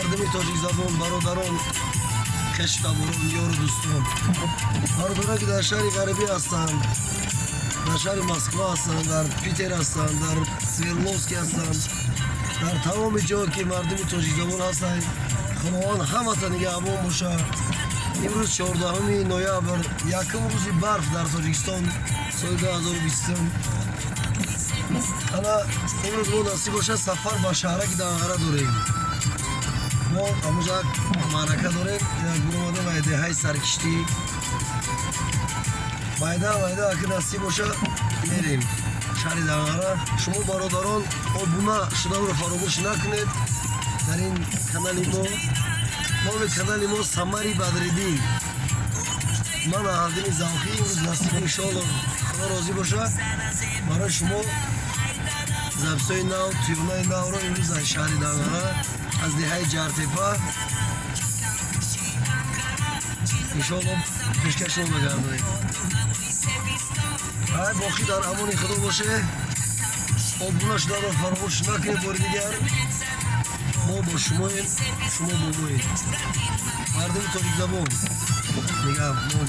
Мардуми тоҷикзабон, бародарон, хештаборон, ёру дӯстон, бародарон, ки дар шаҳри ғарибӣ ҳастанд, дар шаҳри Москва ҳастанд, дар Питер ҳастанд, дар Свердловский ҳастанд, дар тамоми ҷо ки мардуми тоҷикзабон ҳастанд, Худованд ҳамата нигаҳбон бошад. Имрӯз 14 ноябр, якум рӯзи барф дар Тоҷикистон, соли 2020. Ана имрӯз мо насиб бошад, сафар ба шаҳраки Данғара дорем. Мо ҳамуҷа маърака дорем, як буромадем ба деҳаи Саркиштӣ. Майда майда, аки насиб бошад, мерем шаҳри Данғара. Шумо, бародарон, обуна шуданро фаромӯш накунед дар ин канали мо. Номи канали мо Самари Бадриддин. Ман Аҳалдини Завқӣ. Имрӯз насиб, иншоалло, Худо розӣ бошад, барои шумо записҳои нав, тӯёнаи навро имрӯз аз шаҳри Данғара, аз деҳаи Ҷартепа, иншоалло, пешкаш шумо мегардонем. Ай, боқӣ дар амони Худо боше. Обуна шуданро фаромӯш накунед. Бори дигар, мо бо шумоем, шумо бо моем. Мардуми тоҷикзабон, нигаҳбон.